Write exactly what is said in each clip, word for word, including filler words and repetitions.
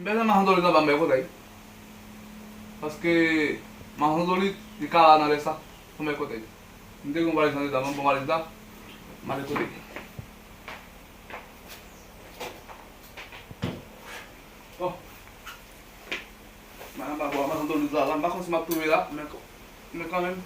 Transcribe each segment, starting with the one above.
Lè m a santi li anba m bay kote. Paske m a santi li, li ka la nan lè sa. Pou m bay kote. M te gen yon valiz andedan, m pran valiz la. M ale kote. Bon. Mwen anba bò a, m a santi li la, la. M pa konn si m ap twouve la, men, men kanmenm.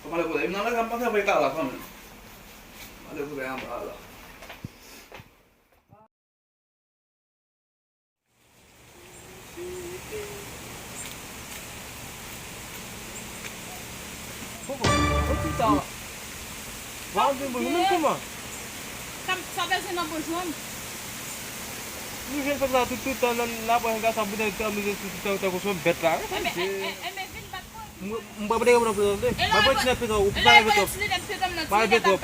Fò m ale kote. M nan lè sa, m panse fè ka la kanmenm. M ale kote anba la. Kòman? Ou tout tan. Wa vin bonjou menm kòman? Sa, sa bezwen nan bonjou an? Nou jwenn fèt la tout, tout tan nan, nan apre yon gason ap vin tankou, tankou, tankou se yon bèt la, wi. Enben, en, en, enben, vin bat mwen. Mwen, mwen pa te reponn nan prezante. Mwen pa ti nèt prezan, ou pa reve twòp. Pa reve twòp.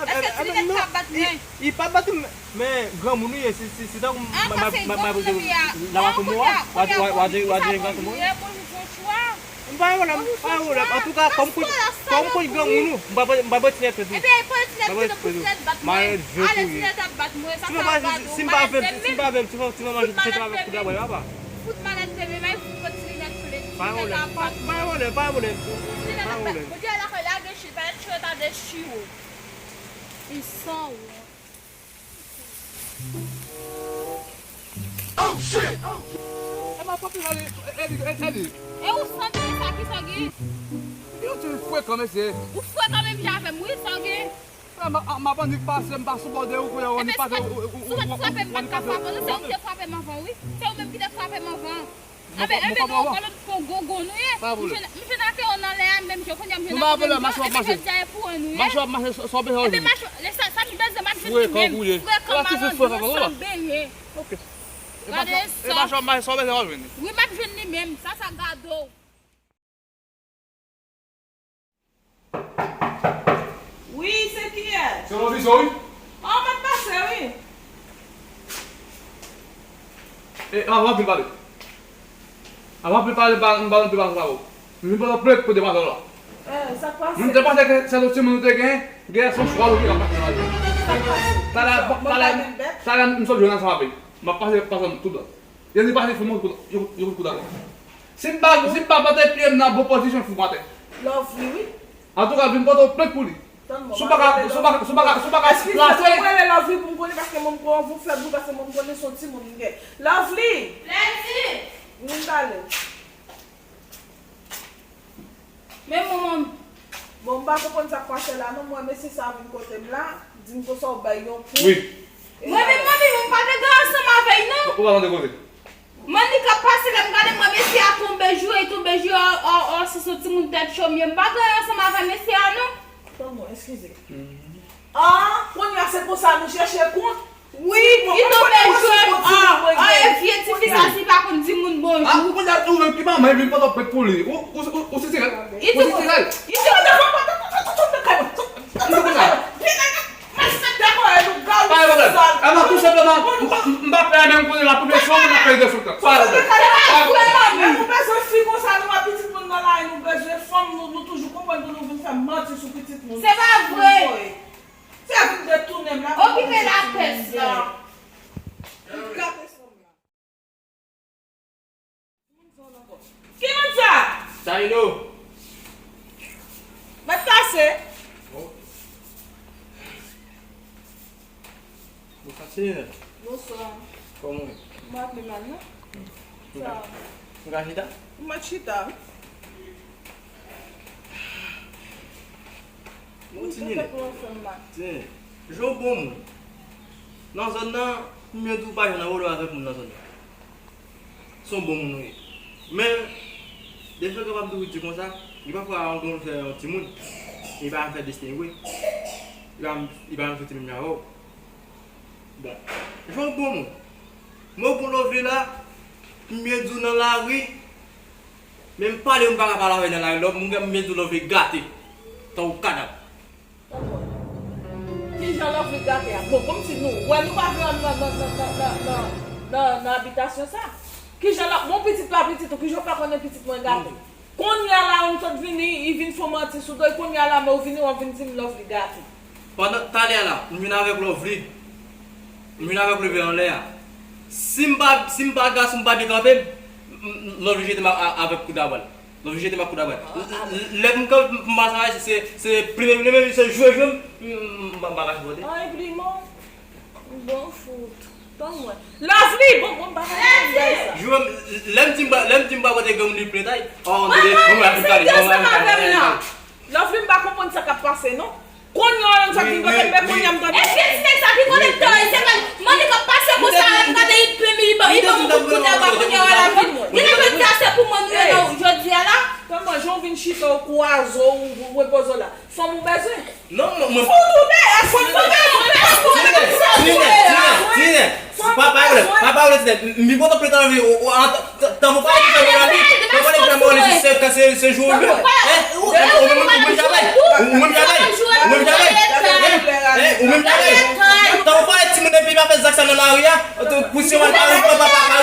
Èske ti nèt ka bat mwen? Li pa bat mwen. Men granmoun ou ye, si, si, si tankou m, m, m, m, m, la pa pou mwen, wa, wa, wa, wa, wa, wa, gason mwen. M pa wè la, m pa wè la. Antouka, kòm konn, kòm konn granmoun ou, m pa, m pa, m pa ti nèt tèt ou. Ebyen, pran ti nèt tèt ou pou ti nèt bat mwen. Ale, ti nèt ap bat mwen, sa ka bat ou. Si m pa fè, si m pa fè, ti fè, ti fè manje, ti fè travay pou travay, papa. Fout malèt te men, fout ti nèt fle, ti nèt ap bat mwen. Pa wè la, pa wè la. Ti nèt ap bat. Bondye lakay la gen chil, pa nèt chil ta de chiro. Li sanwont. Oh, shit! E ma papi la, e, e, e, e, e. E ou santi sa ki sa gen? Yo ti frekan, mesye. Ou frekan menm jan avè m, wi, sa gen. M, m, m ap annik pase, m pa sou bò de ou, kounye a ou annik pase, ou, ou, ou, ou, ou, ou annik pase. Se ou ki te frape m anvan, wi. Se ou menm ki te frape m anvan. Anben, anben, nou, nou, nou, nou gon gon nou ye. M jwenn, m jwenn atè w nan lè a, menm jan kounye a m jwenn atè w nan lè a. Ebyen, jodi a e pou an nou ye. Mache w ap mache, sa w bezwen jwenn. Ebyen, mache, sa, sa m bezwen, m ap jwenn li menm. Frekan, frekan, frekan. Frekan malandro, san benyen. Ok. Gade sa. E mache w ap mache, sa w bezwen w ap jwenn li. Wi, m ap jwenn li menm. Sa, sa gade w. Wi, se kiyès? Se Lovizo, wi. Oh, m ap pase, wi. E, avan anpil pale. Avan anpil pale, pa, m pa anpil pale, pa. M vin pote plent pou demoiselle la. Eh, sa k pase? Mwen te panse ke se yon timoun nou te gen, gen se yon chwa nou ki ap pase nan lavi. Sa k pase? Talè, talè, talè, m sot jwenn ansanm avè l. M ap pase, pase tout bon. Yo di pase fou mwen, yo, yo kout kout atè. Si m pa, si m pa pote pye m nan bon pozisyon, fou m atè. Lovely, wi. Antouka, vin pote yon plent pou li. Tann mwen, si w pa ka, si w pa ka, si w pa ka, si w pa ka plase. Eskize, mwen rele Lovely pou m konnen, paske mwen m pran yon fè bri, paske mwen m konnen se yon timoun m gen. Lovely! Lady! Vin pale. Men manman m. Bon, m pa konprann sa k pase la non. Mwen, mesye sa a vin kote m la, di m konsa w bay yon kou. Wi. Mwen menm, manmi, mwen pa te gen ansanm avè l non. Ou pa tande koze. Mwen, li k ap pase, lè m gade, mwen, mesye a tonbe joure, tonbe joure, o, o, o, si se yon timoun tèt cho m ye, m pa gen ansanm avè mesye a non. Tann mwen, eskize. Ah, kounye a se konsa nou chèche kont? Wi, li tonbe jwenn an, an, e vye tifi sa, si pa konn di moun bonjou. Ah, kounye a ou menm ki manman, vin pote plent pou li. Ou, ou, ou, ou sitirèl? Ou sitirèl? Li tou, li tou. Pa gen pwoblèm. E non, tou senpleman, m, m, m pa pè menm kounye la, premye fwa m ap pèdi de sou tèt. Pa gen pwoblèm. Lè nou bezwen fi konsa, nou wè pitit moun nan lari, nou bezwen fanm, nou, nou toujou konprann pou nou vin fè manti sou pitit moun. Se pa vre. Se vin detounen m la. Okipe lapès la. Ki moun sa? Taino. Mèt pase. Oh. Bonswa, Tinine. Bonswa. Kòman w ye? Mwen ap pi mal, non? Sa. Ou ka chita? Ou mèt chita. Bon, Tinine. Tinine, jan w bon moun. Nan zòn nan, m byen di w pa janm nan wòlò avèk moun nan zòn nan. Se yon bon moun ou ye. Men, defèt ke w ap toujou di konsa, gen pafwa yon granmoun fè yon timoun, li pa janm fè desten li vre. Li pa, li pa janm soti menm jan avè w. Bon, jan w bon moun. Mwen bon Lovely la, m byen di w nan lari, men m pale, m pa ka pale avè l nan lari, lò m byen di w Lovely gate, tankou kadav. Kijan Lovely gate a? Bon, kòmsi nou wè nou pa vle nan, nan, nan abitasyon sa. Kijan la, bon pitit pa pitit ou, kijan w pa konnen pitit mwen gate? Kounye a la, ou sot vini, li vin fè w manti sou do l, kounye a la, men ou vini, w ap vin di m Lovely gate. Pandan talè a la, m vin avèk Lovely. M vin avèk leve anlè a. Si m pa, si m pa gason, m pa byen kanpe, m, m, Lovely jete m a, a, avèk kout a bal. Lovely jete m ak kout a bal. L-, l-, lè m kanpe, m pa travay, se, se, se plimen, plimen, se jwe, jwe, m, m, m pa, m pa ka sipòte. Ay, pliman. Bon fout. Ban mwen. Lovely, bon, bon, m pa ka konprann bagay sa. Jwe, lè m di m pa, lè m di m pa pote granmoun li plentay. Oh, m tande, bon, la vin pale, bon, la vin pale. Lovely, m pa konprann sa k ap pase, non. Kounye a, sa vin kote m, men kounye a m tande. Eske ti nèg sa ki konnen tò, se pa mande k ap pase konsa, m gade li plim, li ban, li ban mwen kout kout a bwa, kounye a la vin. Ti nèg sa se pou mwen nou ye nan jodi a la. Kòman jan w vin chita, w kwaze w, w repoze w la. Fanm ou bezwen? Non, mwen, mwen. Fout ou deyò, fout ou deyò, fout ou deyò. Tine, tine, tine, tine. Pa, pa vle, pa, pa vle, tine. M vin pote plent anvi, o, o, an, t-, t-, tanpon pa di fè mwen anvi. Tanpon pa di fè mwen anvi, se, se, se jou ou vle. Hein? Ou, ou, ou menm, ou menm travay. Ou, ou menm travay. Ou menm travay. Hein? Hein? Ou menm travay. Tanpon pa di timoun epi pa fè zak sa nan lari a. Pou si w al pa, pa, pa, pa, pa,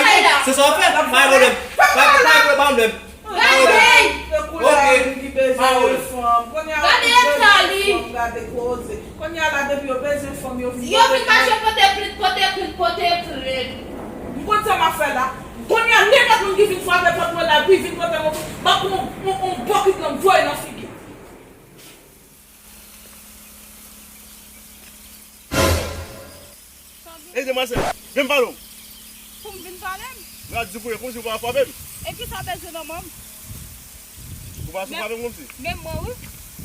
se sa w ap fè. Pa gen pwoblèm. Pa, pa, pa, pa gen pwoblèm. Gade! Se koulè a li ki bezwen yon fanm. Kounye a li bezwen yon fanm, gade koze. Kounye a la, depi yo bezwen fanm, yo vin pote plent. Yo vin mache pote plent, pote plent, pote plent. M konn sa m ap fè la. Kounye a, nenpòt moun ki vin frape pòt mwen la, epi vin pote yon, m ap pran yon, yon, yon bokit lan, m voye nan figi l. Ey, demwazèl, vin pale w. Pou m vin pale m? Gad di pou e konsi w pa frape m. E kisa w bezwen nan men m? Ou pa sou frape m konsi? Men mwen, wi.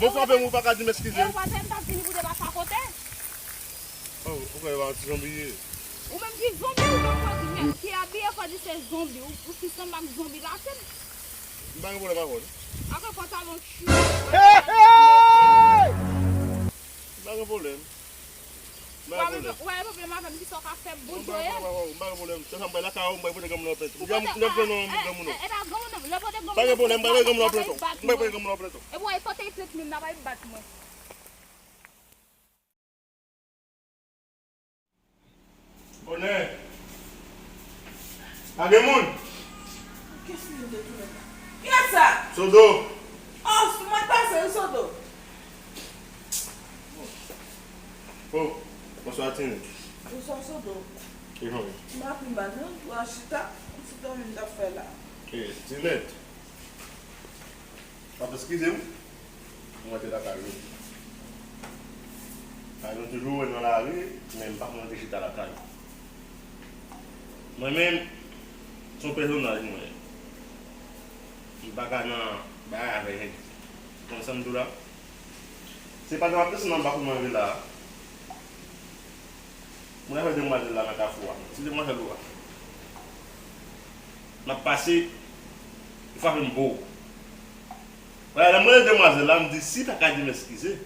Bon, frape m, ou pa ka di m eskize. E ou pa tande m t ap di li pou te pase akote? Oh, ou kwè e pa yon ti zonbi ye? Ou menm ki zonbi, ou menm fò di menm. Ki abiye fò di se zonbi, ou, ou ki sanble ak zonbi la, se m. M pa gen pwoblèm avè w, non. Ak yon pantalon chire. Hey, hey! M pa gen pwoblèm. M pa gen pwoblèm. Ou pa gen pwoblèm avè m, kisa w ka fè m, bon Dye? M pa gen pwoblèm avè w, m pa gen pwoblèm. Se sa m bay lakay ou, m bay pote granmoun nan plent. M gen, m gen plen non, granmoun nan. E pa granmoun nan, lè pote granmoun nan plent, m bay pote granmoun nan plent. M bay pote granmoun nan plent. E bon, e pote plent menm, n a bay bat mwen. Bonè. Pa gen moun. Kiyès li te tounen la? Kiyès sa? Sodo. Oh, mwen pase wi, Sodo. Oh, bonswa, Tine. Bonswa, Sodo. Ki jan w ye? M pa pi mal, non. Ou a chita, m ti dòmi m t ap fè la. Eh, Tinèt. W ap eskize m, mwen te lakay ou. Paske nou toujou wè nan lari, men m pa konn rete chita lakay ou. Mwen menm, se yon pèsonaj mwen ye. M pa ka nan bagay avè nèg. Konn sa m di w la? Se pa nan apres nan bakou manje la. Mwen avè demwazèl la nan kafou a. Se demwazèl ou a. M ap pase, li frape m bo. Wè, lè m rele demwazèl la, m di si l ta ka di m eskize.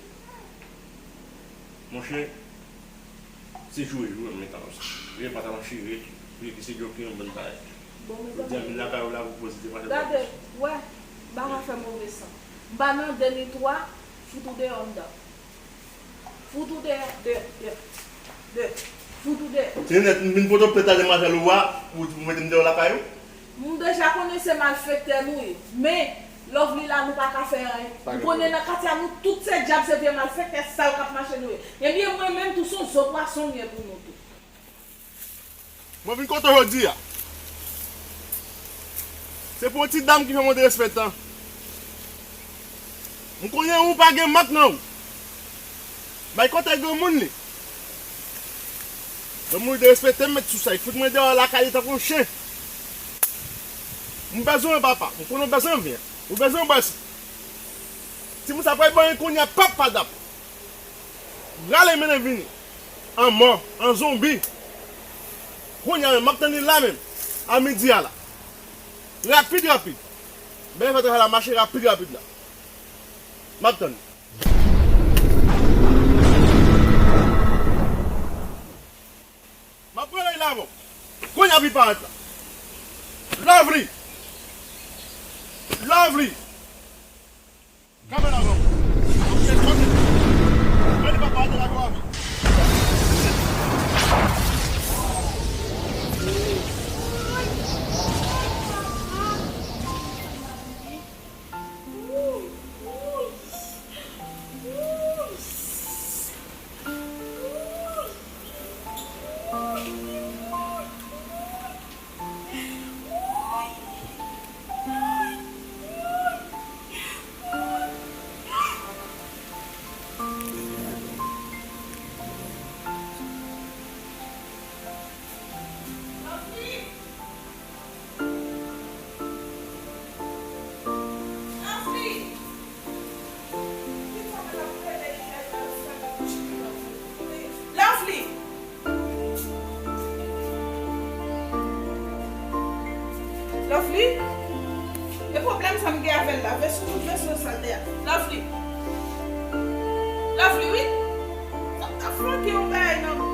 Monchè, se joure, joure, m metan konsa. Vye pantalon chire, vye ki se joke, yon bann bagay. Bon, jodi a, m vin lakay ou la pou poze demwazèl la. Gade, wè, m pa ka fè move san. M pa nan de ni twa, fout ou deyò anndan. Fout ou deyò, deyò, deyò, deyò. Fout ou deyò. Tinèt, m vin pote w plent a demwazèl ou a, pou, pou mete m deyò lakay ou? M deja konnen se malfektè nou ye. Men, Lovely la, nou pa ka fè anyen. M konnen nan katye a, nou tout se dyab, se vye malfektè sal k ap mache nou ye. Ebyen, mwen menm tou, se yon zo pwason m ye pou nou tou. Mwen vin kote w jodi a. Se pou yon ti dam ki fè mwen derespektan. M konnen ou pa gen mak nan ou. Bay kote granmoun li. Granmoun li derespekte m, met sou sa. Li fout mwen deyò lakay li tankou yon chen. M bezwen w, papa. M konnen w bezwen vyen. Ou bezwen bwè si. Timoun sa pral ban yon kounye a, pap padap. Rale mennen vini. An mò, an zonbi. Kounye a menm, m ap tann li la menm. A midi a la. Rapid, rapid. Bèl fè travay la mache rapid, rapid la. M ap tann li. M ap pran lèy la avè w. Kounye a vin parèt la. Lovely! Lovely! Kanpe la avè w. Ok, ok. Mwen li pa parèt la, avè w. M gen avè l la, vèsyon tout vèsyon sa l te a. Lovely. Lovely, wi. Sa ta flanke yon bagay nan